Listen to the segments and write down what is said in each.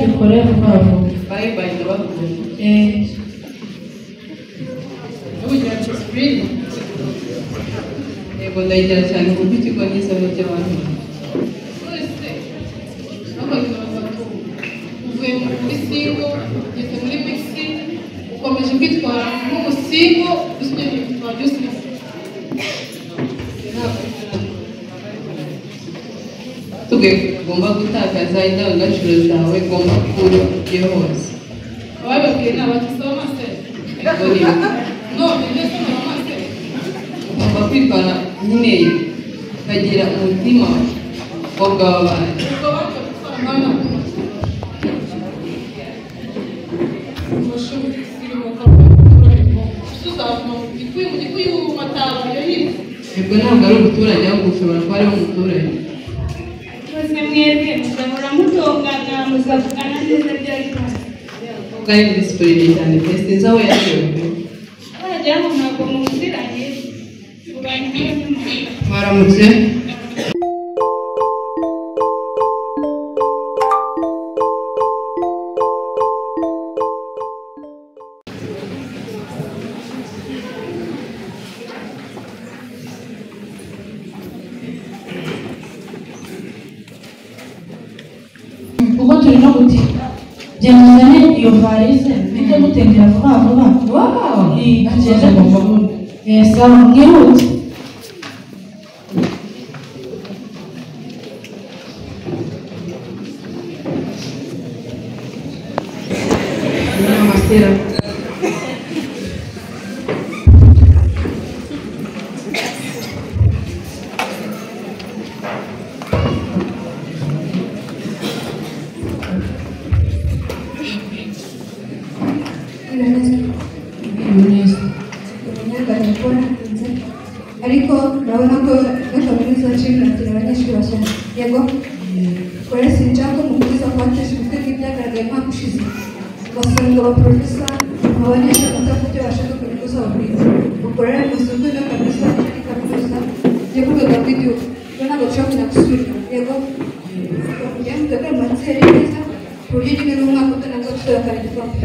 dukore vuba vuba. Bye bye, ndabakunda. Ugira disipurine. Yego, ndayigira cyane kuko ikigo n'isabune by'abantu. Wese bakabwira batatu uvuye muri single ugeze muri mixi, ukomeje kwitwara nk'umusingo usibye wajya usiga. Tubwiye ko ugomba gutakaza indangagaciro zawe, ugomba kuba ugiye hose. Ababibabwiye ni abakisaba amaseri. Yego, ni None ndetse n'amaseri. Ugomba kwitwara nyine ukagira umutima w'abakobwa w'abandi. Ubwo baje gutwara umwanya amashuri zirimo tuzavuma mu Gikuyu, mu Gikuyu mataba yo hirya. Yego, ntabwo ari umuturage, ahubwo ushobora kuba ari umuturage. Bose mwebwe muzahora mutongana, muzavugana neza ryari kandi? Umukobwa ari disipurine cyane pe, sinzi aho yagiye pe. Wagira ngo ntabwo muziranye, mubanye nk'abanyamahanga. Mwaramutse. Kuko turi no gutinda, genda uzane iyo varize mpite gutengera vuba vuba. Wow! Tugende ku ishuri. Sawa, mwihute. Amasera. Neza. Umunyangano kuba natinze, ariko urabona ko na kaminuza yacu irakira abanyeshuri bashyashya. Yego, kore sinshaka ko mukomeza kubatesha umutwe nk'ibyagaragaye umwaka ushize, ugasanga abaporofesa abanyeshuri batavuga ibyo bashaka ku nyungu zabo bwite. Ubwo rero musuzume ino kaminuza yacu ni kaminuza yo ku rwego rw'igihugu, rero ntabwo dushobora kujya gusubira inyuma. Yego, kugira ngo dutegure amatseri neza ku buryo nyine n'umwaka utaha nabwo tuzatahana igikombe.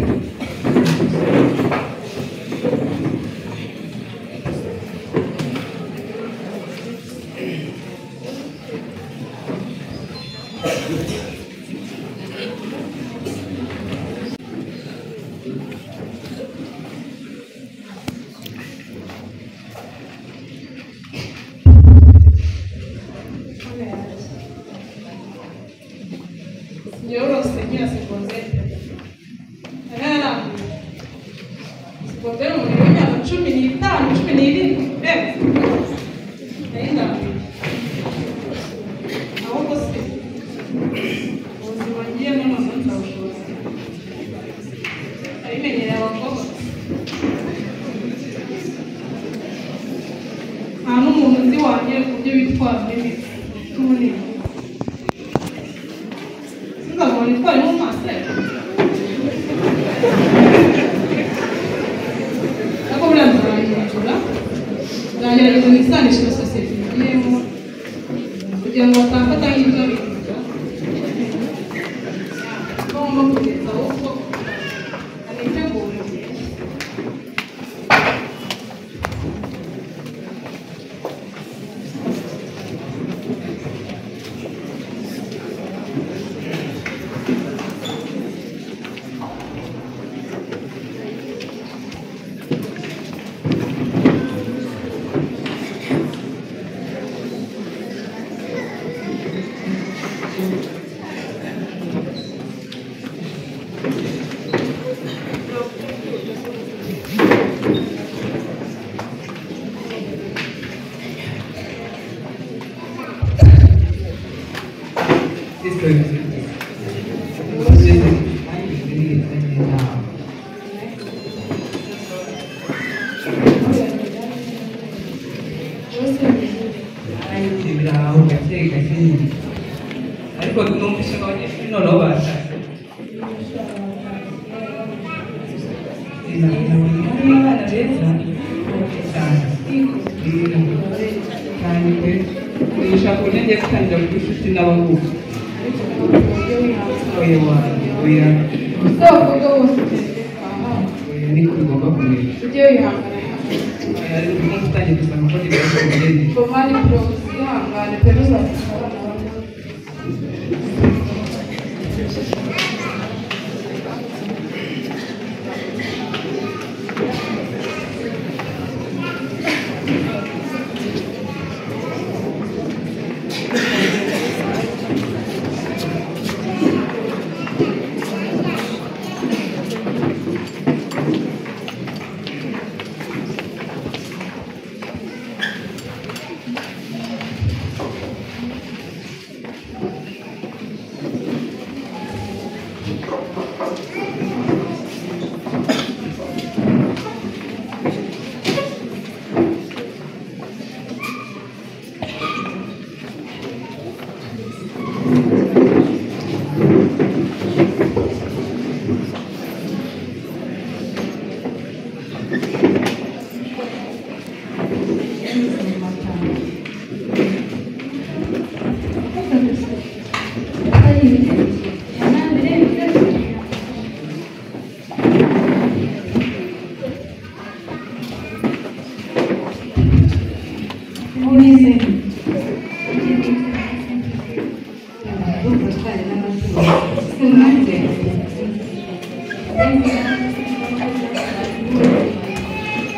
Njyewe nkina segonderi nararambiwe. Segonderi umuntu w'imyaka 15, 17 mbega nari ndambiwe. Ahubwo se ubuzima ngiyemo noneho nzabushobora? Abimenyereye abakobwa, nta n'umuntu nzi wanyereka uburyo bitwara muri tuboneye. Sinzabona itwara mu maso, ariko buriya nzabihindura, nzagerageza nisanishe na sosiyete ngiyemo kugira ngo batamfata nk'ibyo bivuga ko ngomba kugeza ahubwo anitegure. Biraho gake gake nyine, ariko numvise ngo abanyeshuri noneho batashye. Nabonye harimo abana beza cyane cyane pe, ushaka uburyo ngiye gutangira kuba inshuti n'abahungu. Oya wanjye. Oya. Ese abakobwa bose aha. Oya niko bigomba kumera. Ujye wihangana. Oya ariko umuntu utangiye gusanga ko ntibibazo bigende. Bomani pro uzihangane pe uzafasha abana bato.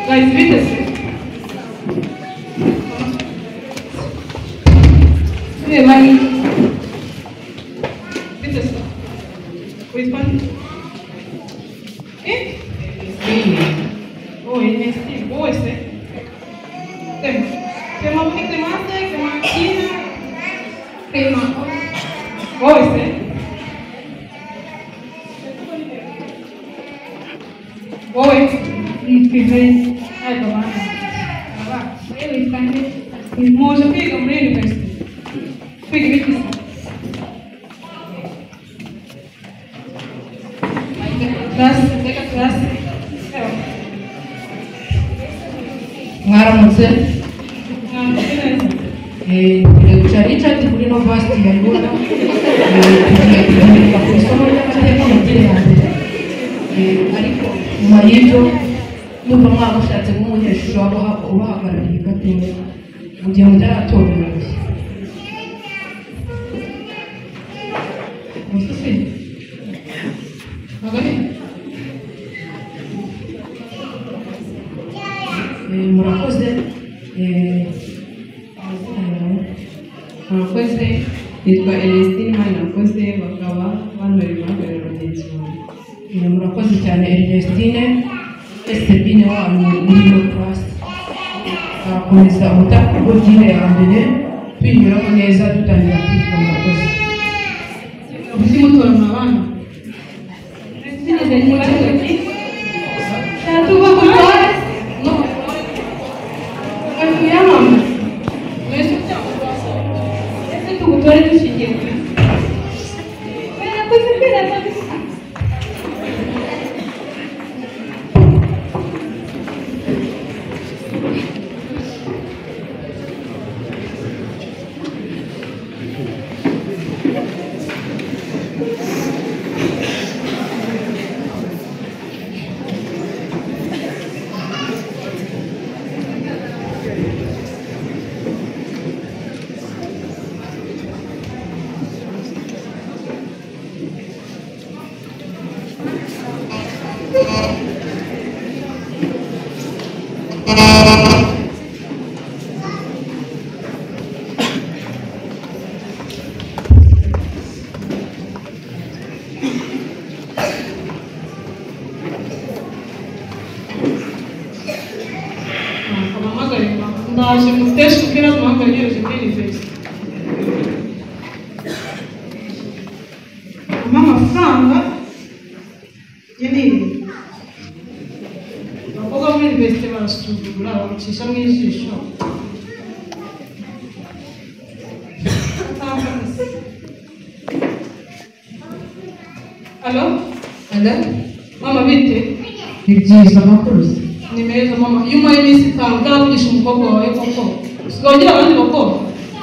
Guys, bite se? Mani. Bite se? Witwa nde? Eh? Oh, Ernestine. Wowe se? Clement muri Clemence, Clementine, Clement. Wowe se? Wowe? Nitwa Yvette. Ariko bana. Wowe witwa nde? Muje kwiga muri university. Kwiga ibiki se? Class, reka class. Mwaramutse. Mwaramutse neza. Ngira Richard kuri University ya Rwanda. Tugiye kuganira ku isomo ry'amateka mu ngeri ya mbere. Ariko nyuma y'ibyo numva mwaba mushatse nk'umunyeshuri waba ubahagarariye gatoya mu gihe mutaratora umuyobozi. Musisi. Magari. Murakoze. Amazina yawe? Murakoze, nitwa Ernestine Manirakoze, bakaba bantoreye guhagararira bagenzi banjye. Murakoze cyane Ernestine. Sabine wanyu muri ino class. Arakomeza ubutaka ya mbere tuyinyuramo neza dutangira kwiga. Murakoze. Kuki mutora abana? Ese tugutore dushingiye kuri Ndaje muteshe umupira w'amaguru yereje muri university. Mama amafaranga nini? Abakobwa muri university barasuzugura bagucisha mu ijisho. Alo? Alo? Mama bite? Ni byiza amakuru se? Ni meza mama. Iyo umaye iminsi itanu utaravugisha umukobwa wawe koko usigaye ugira abandi bakobwa?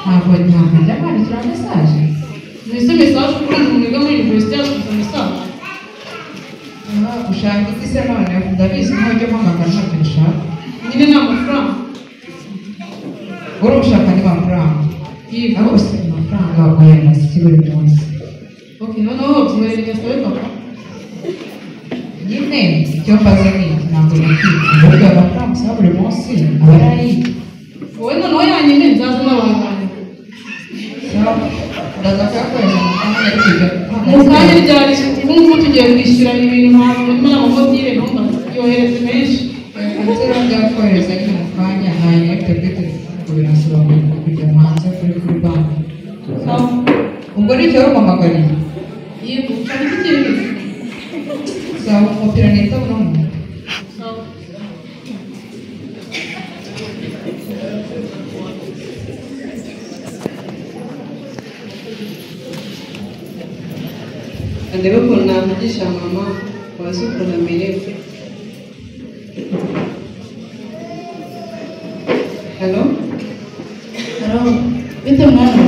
Ntabwo njya kwandikira mesaje. Mbese mesaje kuri umuntu wiga muri university yasubiza mesaje? Ushaka iki se noneho? Ndabizi ko ujya umpamagara ntacyo ushaka. Nyine ni amafaranga. Uri ushaka ni amafaranga. Ariko si amafaranga uyamaze iki buri munsi? Okay, noneho byihorere gasabe papa. Nyine icyo mbaza ni iki, ntabwo nakwiye. Uburyo amafaranga usaba buri munsi aba ari ayiki? Wowe noneho yanyine nzaza n'abantu banjye. Sawa, ndaza kuyakoresha mu kanya ariko ibyo Mu kanya ryari? Ubu ngubu tugiye kwishyura ibintu ntabwo murimo n'amamodire numva yohereze menshi. Ndetse byakohereza nyine mu kanya nta nyine kuri telefone ngo birasaba kujya hanze kuri banki. Sawa. Ubwo nicyo wari umpamagariye? Yego, ushaka iki kintu? Sawa, umupira nita uno muntu. Sawa. Ndebe ukuntu navugisha mama wazi ukuntu amerewe. Halo? Halo, bite mwana?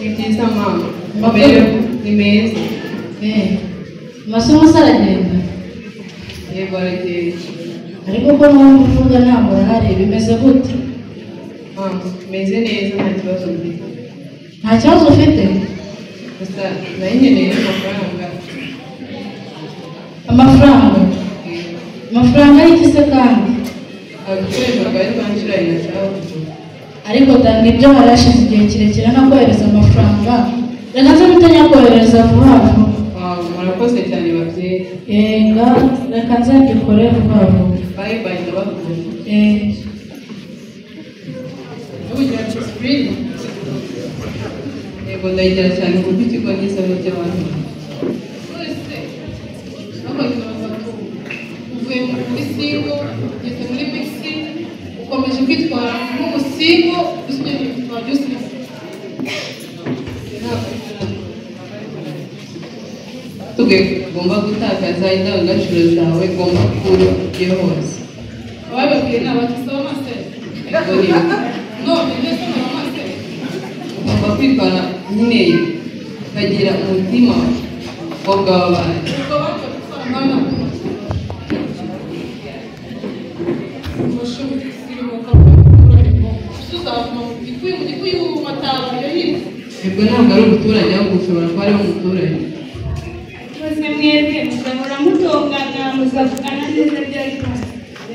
Ni byiza mama. Amakuru? Amerewe ni meza. Amasomo se aragenda? Yego aragenda. Ariko ko numva uvuga nta morale bimeze gute? Mama, meze neza nta kibazo mfite. Nta kibazo ufite? Gusa nari nkeneye amafaranga. Amafaranga? Amafaranga y'iki se kandi? Agakoresho kari twanshiranye nashaka kugura. Ariko danga ibyo harashize igihe kirekire ntakohereza amafaranga. Reka nze mpite nyakohereza vuba vuba. Wow, murakoze cyane babyeyi. Enga, reka nze mbikore vuba vuba. Bye bye, ndabakunda. Ugira disipurine. Yego ndayigira cyane kuko ikigo nizemo by'abantu. Wese bakagenda batatu. Uvuye muri singo, ugeze muri mixi, ukomeje kwitwara nk'umusingo, usibye wajya usiga. Tubwiye ko ugomba gutakaza indangagaciro zawe, ugomba kuba ugiye hose. Ababibabwiye ni abatisaba amaseri. Yego ni None ndetse n'amaseri. Ugomba kwitwara nyine ukagira umutima w'ubwabana. Ubwo abandi batwara nawe ntabwo amashuri zirimuka tuzavuma mu Gikuyu, mu Gikuyu mataba yo hirya. Yego ntabwo ari umuturage ahubwo ushobora kuba ari umuturage. Bose mwebwe muzahora mutongana muzavugana neza ryari kose?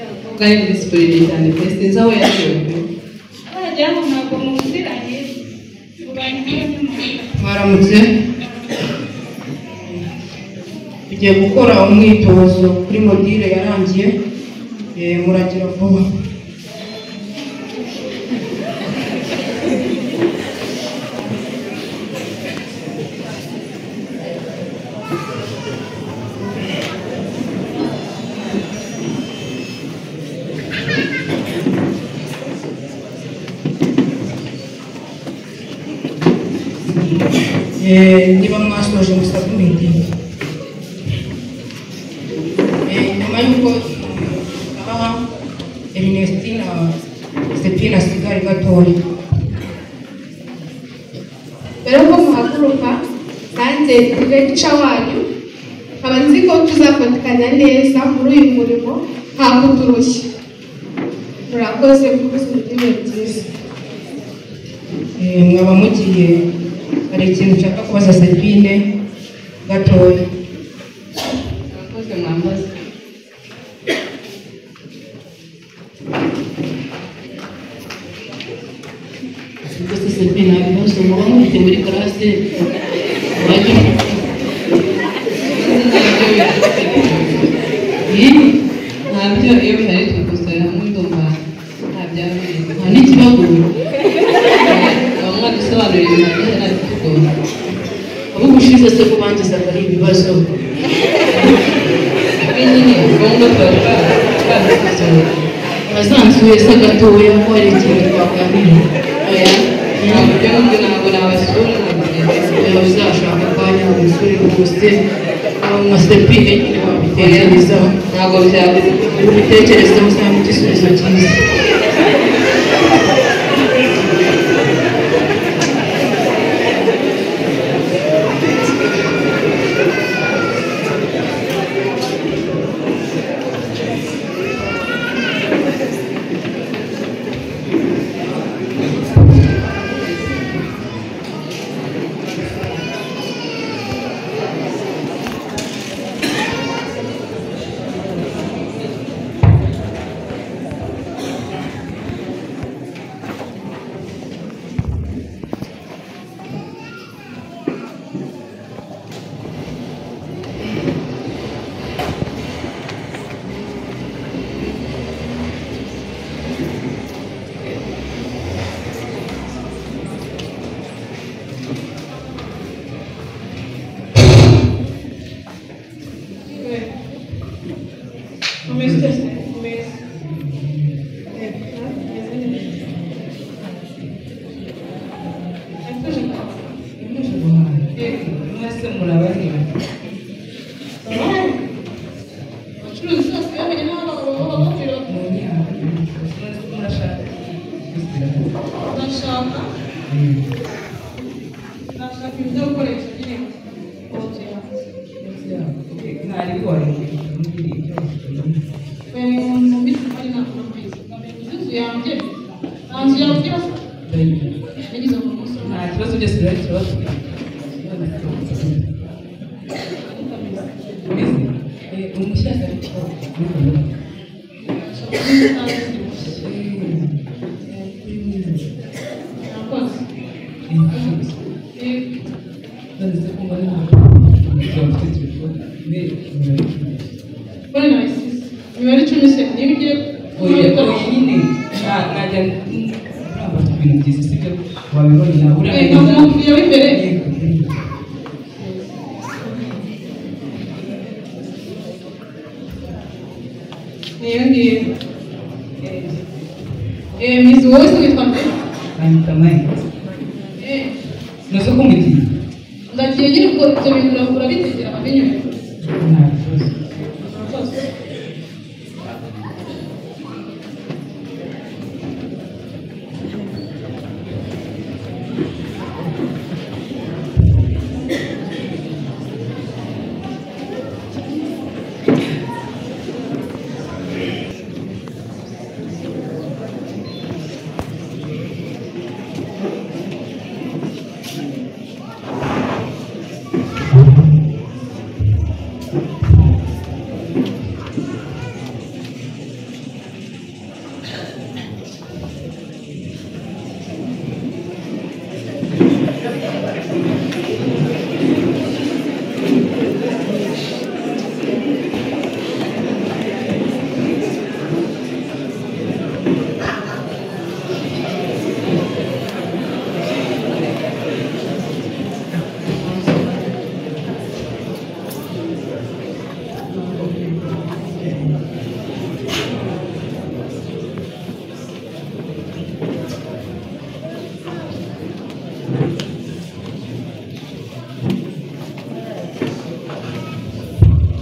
Umukobwa ari disipurine cyane pe sinzi aho yagiye pe. Wagira ngo ntabwo muziranye ubanye nk'abanyamahanga. Mwaramutse. Tugiye gukora umwitozo kuri module yarangiye, muragira vuba. Niba mwasoje musabwe. Nyuma y'uko aha Ernestina Sepina asigare gatoya. Mbere yuko muhaguruka nanjye director wanyu nkaba nzi ko tuzafatikanya neza muri uyu murimo nta kuturushya. Murakoze mukomeze mugire ibihe byiza. Mwaba mugiye hari ikintu nshaka kubaza Sepine gatoya. Murakoze mwambaze. Ubwo se Sepine nta bibazo muba mufite muri classe wajya Ntabyo iyo bihari tubikosora hamwe ndumva nta byaba nta n'ikibagora. Bamwe badusobanurira ibintu bihagije nta bitugora. Abo ubushize se ko bangizaga ari ibibazo. Nyine ubwonko tuba twabikosora. Wazansuye se gatoya ko hari ikintu twaganira. Oya, ntabwo ntabwo nabasura ntabwo Oya, uzashaka akanya umusore rwose nka Sepine nyine wabitekerezaho. Ntabwo byabura. Ubitekerezeho usanga igisubizo cyiza. Umeze ute se? Umeze. Umeze neza. Yatuje Yego, mwese murabareba. Abacuruzi bose bamenye n'aho bababwira. Murashaka. Ndashaka. Ndashaka ibintu byo gukoresha nyine mu nzu yanjye. Ntari wari Mu minsi mari ntabwo mbizi. Namenye inzu yanjye. Nta nzu yawe ugira se? Nagize ngo umunsi umwe. Nta kibazo byose birari ikibazo. Umushyashya ariko Murakoze. Mbone nayisize. Imibare 10 se niba ugiye Oya, nyine najya uramba ibintu byiza sibyo wabibonye nawe Eh, umukiriya w'imbere. Niyo ngiyo. Mizi wowe se witwa nde? Banyita Mike. Nuze ko mugiye. Ndagiye nyine ubwo ibyo bintu urabitegera ababinyuye. Nta kibazo. Murakoze.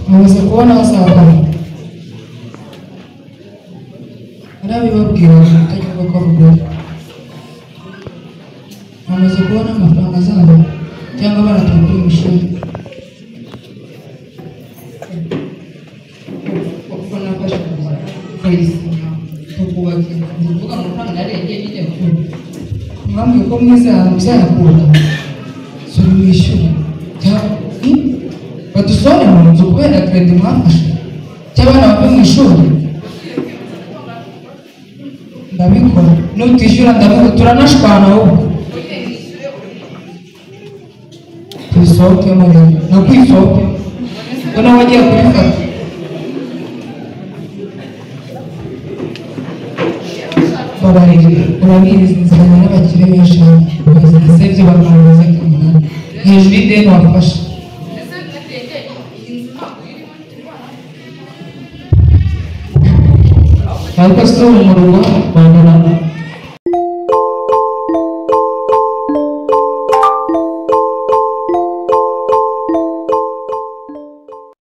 Mumaze kubona azabona arabibabwira kutagira ko abagore bamaze kubona amafaranga azaba cyangwa baratangira imishinga kuko nafashe kuyisinya tukubaka inzu kuvuga amafaranga narengeye nyine kure mwambwiye ko mwizera muzayakura sura mwishyure cyangwa badusore mu nzu kubera kredi mwafashe cy'abana bave mu ishuri ndabikora nutishyura ndabikora turanashwana wowe tuyisohokemo rero ni ukwisohokemo ko nawe agiye kubifata babarira urabizi nziranye n'abakire benshi bazasebye bakambaza umunani hejuru y'ideni wafashe Ariko si ubu mu rugo bandura